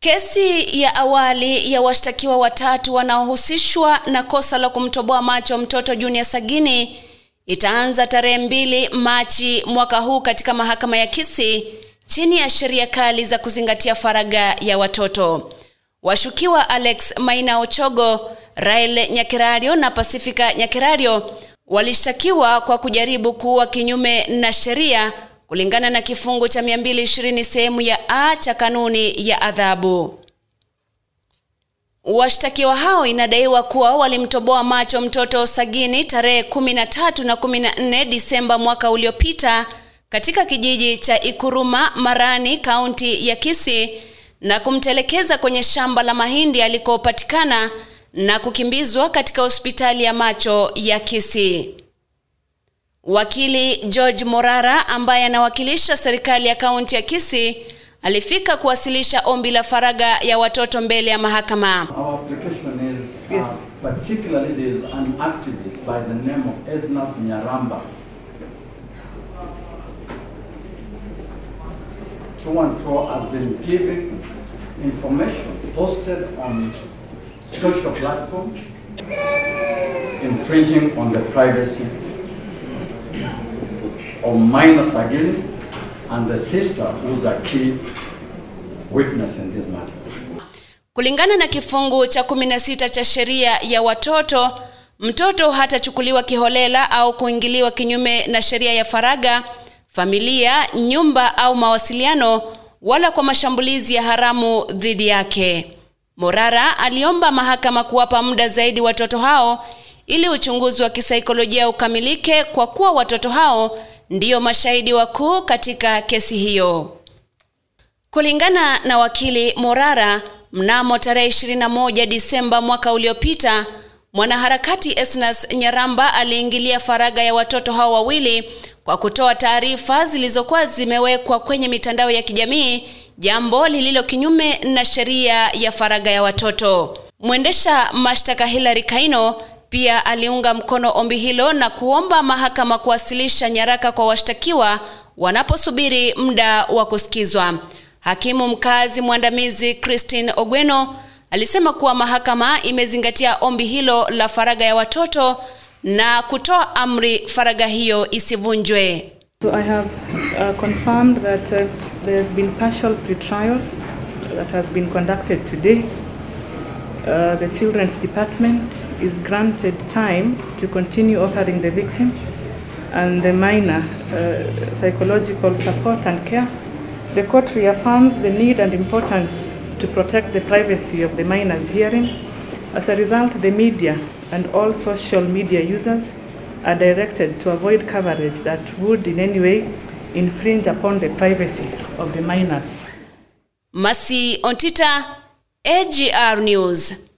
Kesi ya awali ya washtakiwa watatu wanaohusishwa na kosa la kumtoboa macho mtoto Junior Sagini itaanza tarehe 2 Machi mwaka huu katika mahakama ya Kisii chini ya sheria kali za kuzingatia faragha ya watoto. Washukiwa Alex Maina Ochogo, Rael Nyakerario na Pacifica Nyakerario walishtakiwa kwa kujaribu kuua kinyume na sheria kulingana na kifungu cha 220 sehemu ya A cha kanuni ya adhabu. Washtakiwa hao inadaiwa kuwa walimtoboa macho mtoto Sagini tarehe 13 na 14 Disemba mwaka uliopita katika kijiji cha Ikuruma, Marani, kaunti ya Kisii na kumtelekeza kwenye shamba la mahindi alikopatikana na kukimbizwa katika hospitali ya macho ya Kisii. Wakili George Morara ambaye anawakilisha serikali ya kaunti ya Kisii alifika kuwasilisha ombi la faragha ya watoto mbele ya mahakama. Our application is particularly there is an activist by the name of Esnas Nyaramba. 214 has been giving information posted on social platform infringing on the privacy of minor Sagini and the sister who's a key witness in this matter. Kulingana na kifungu cha 16 cha sheria ya watoto, mtoto hatachukuliwa kiholela au kuingiliwa kinyume na sheria ya faragha, familia, nyumba au mawasiliano, wala kwa mashambulizi ya haramu dhidi yake. Morara aliomba mahakama kuwapa muda zaidi watoto hao ili uchunguzi wa kisaikolojia ukamilike kwa kuwa watoto hao ndiyo mashahidi wakuu katika kesi hiyo. Kulingana na wakili Morara, mnamo tarehe 21 Disemba mwaka uliopita, mwanaharakati Esnas Nyaramba aliingilia faragha ya watoto hao wawili kwa kutoa taarifa zilizokuwa zimewekwa kwenye mitandao ya kijamii, jambo lililo kinyume na sheria ya faragha ya watoto. Mwendesha mashtaka Hilary Kaino pia aliunga mkono ombi hilo na kuomba mahakama kuwasilisha nyaraka kwa washtakiwa wanaposubiri muda wa kusikizwa. Hakimu mkazi mwandamizi Christine Ogweno alisema kuwa mahakama imezingatia ombi hilo la faragha ya watoto na kutoa amri faragha hiyo isivunjwe. So I have confirmed that there has been partial pretrial that has been conducted today. The Children's Department is granted time to continue offering the victim and the minor psychological support and care. The court reaffirms the need and importance to protect the privacy of the minor's hearing. As a result, the media and all social media users are directed to avoid coverage that would in any way infringe upon the privacy of the minors. Masi Ontita, AGR News.